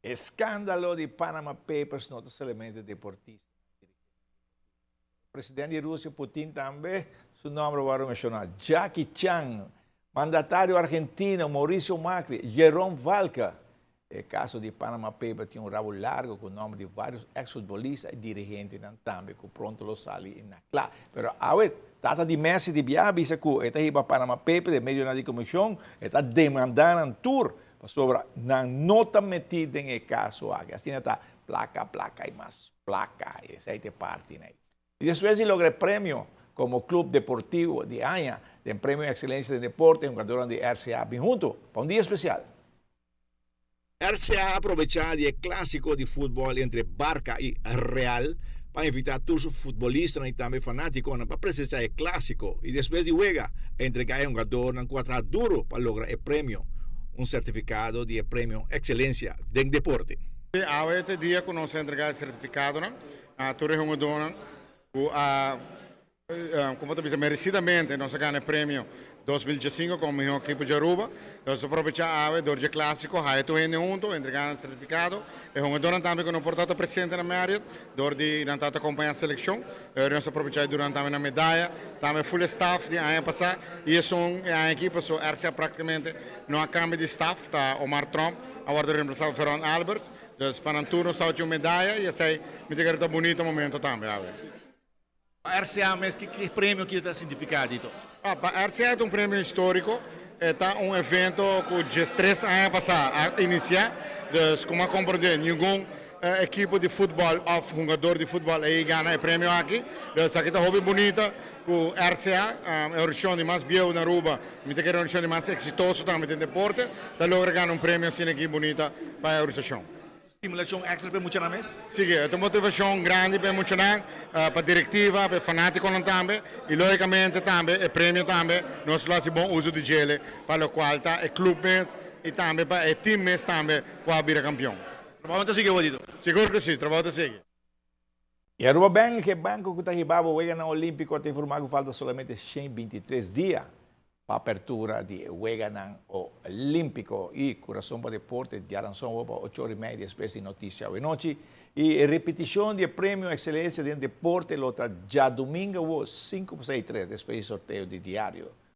Escándalo di Panama Papers no ta solamente deportista. Presidente di Rusia Putin tambe su nomber a wordo menciona. Jackie Chan, mandatario argentino Mauricio Macri, Jerome Valcke. E caso di Panama Papers tin un rabo largo cu nomber di varios ex-futbolista y dirigentenan tambe cu pronto lo sali na cla. Pero awe, tata di Messi di biaha bisa cu e ta hiba Panama Papers den medio di comision, e ta demanda nan tur pasobra nan no ta meti den e caso aki. Asina ta placa, placa y mas placa. Esey ta e parti ney. Y despues di logra e premio como Club Deportivo di Aña den Premio Excelencia den Deporte, hungadornan di RCA bin hunto pa un dia especial. RCA a aprovecha di e clasico di futbol entre Barca y Real pa invita tur su futbolistanan y tambe fanaticonan pa presencia e clasico y despues di wega a entrega e hungadornan cu a traha duro pa logra e premio un certificado di e Premio Excelencia den Deporte. Awe ta e dia cu nos a entrega e certificadonan na tur e hungadornan cu a, como ta bisa, merecidamente nos a gana e premio 2015 como mihor ekipo di Aruba. Nos a aprovecha awe door dje clasico, haya tur hende hunto, entrega nan certificado. E hungadornan tambe cu no por ta presente na Marriott door di nan ta acompaña seleccion. Nos a aprovecha y duna tambe nan medaya. Tambe full staff di aña pasa y esun e aña aki paso RCA practicamente no a cambia di staff, ta Omar Tromp a wordo reemplaza pa Veron Alberts. Dus pa nan tur nos ta un medaya y esey mi ta kere ta bunito momento tambe awe. Pa RCA mes, ki premio ki ta significa dito? Ah, pa RCA ta un premio historico. Ta un evento cu 13 aña pasa a inicia. Dus, como a comprende, ningun ekipo di futbol of hungador di futbol a gana e premio aki. Dus aki ta hopi bunita cu RCA, e organisacion di mas bieu na Aruba, mi ta kere organisacion di mas exitoso tambe den deporte, ta logra gana un premio asina aki bunita pa e organisacion. Stimulacion extra pa muchanan mes? Si, ta un motivacion grandi pa muchanan, pa directiva, pa fanaticonan tambe, y logicamente tambe e premio tambe, nos ta haci bon uso di dje, pa locual ta e club mes y tambe pa e team mes tambe cu a bira campeon. Trabou ta sigui, Bodito? Sigur cu si, trabou ta sigui. Y Aruba Bank, e banco cu ta hiba bo Weganan Olimpico, ta informa cu falta solamente 123 dia pa apertura di Weganan Olimpico. Y Curason pa Deporte, diaranson pa 8:30 despues di noticia anochi. Y repeticion di Premio Excelencia den Deporte lo ta diadomingo 5 pa 6 despues di sorteo di diario.